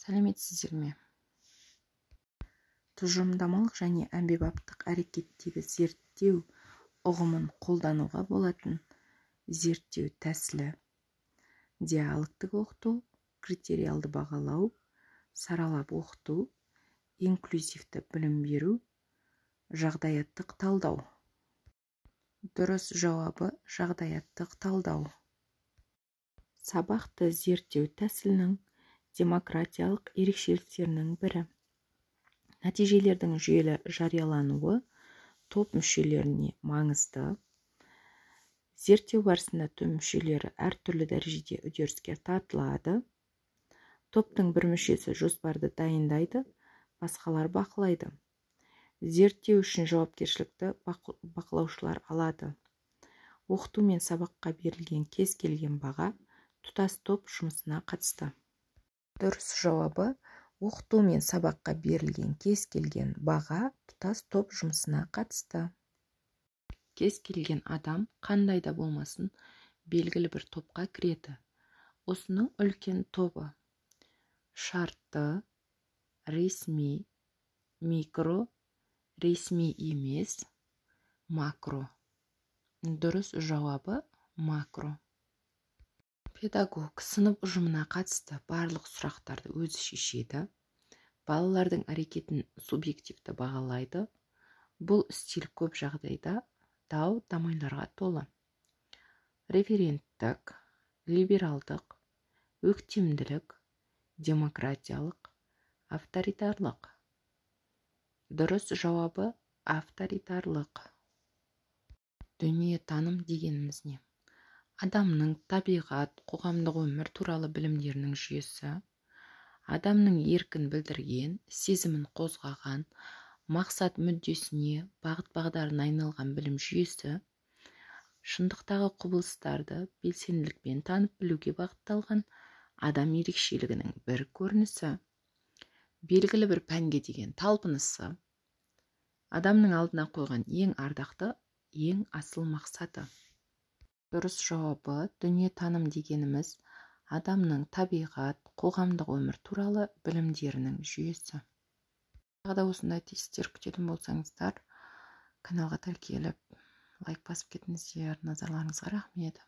Сәлеметсіздер ме? Тұжырымдамалық және әмбебаптық әрекеттегі зерттеу ұғымын қолдануға болатын зерттеу тәсілі: диалогтік оқыту, критериалды бағалау, саралап оқыту, инклюзивті білім беру, жағдаяттық талдау. Дұрыс жауабы: жағдаяттық талдау. Сабақты зерттеу тәсілінің демократиялық ерекшеліктерінің бірі: нәтижелердің жүйелі жариялануы топ мүшелеріне маңызды, зерттеу барысында топ мүшелері әртүрлі дәрежеде үдеріске тартылады, топтың бір мүшесі жоспарды дайындайды, басқалар бақылайды, зерттеу үшін жауапкершілікті бақылаушылар алады, оқыту мен сабаққа берілген кез келген баға тұтас топ жұмысына қатысты. Дұрыс жауабы: оқыту мен сабаққа берілген кез келген баға тұтас топ жұмысына қатысты. Кез келген адам қандай да болмасын белгілі бір топқа кіреді. Осының үлкен тобы: шартты, ресми, микро, ресми емес, макро. Дұрыс жауабы: макро. Педагог сынып ұжымына қатысты барлық сұрақтарды өзі шешеді, балалардың әрекетін субъективті бағалайды. Бұл стиль көп жағдайда дау-дамайларға толы. Референттік, либералдық, өктемділік, демократиялық, авторитарлық. Дұрыс жауабы: авторитарлық. Дүниетаным дегеніміз не? Адамның табиғат, қоғамдық өмір туралы білімдерінің жүйесі, адамның еркін білдірген, сезімін қозғаған, мақсат мүддесіне, бағыт-бағдарына айналған білім жүйесі, шындықтағы құбылыстарды белсенділікпен танып білуге бағытталған адам ерекшелігінің бір көрінісі, белгілі бір пәнге деген талпынысы, адамның алдына қойған ең ардақты, ең асыл мақсаты. Дұрыс жауабы: дүниетаным дегеніміз адамның табиғат, қоғамдық өмір туралы білімдерінің жүйесі. Тағы да осындай тесттер күтетін болсаңыздар, каналға тіркеліп, лайк басып кетіңіздер. Назарларыңызға рахмет.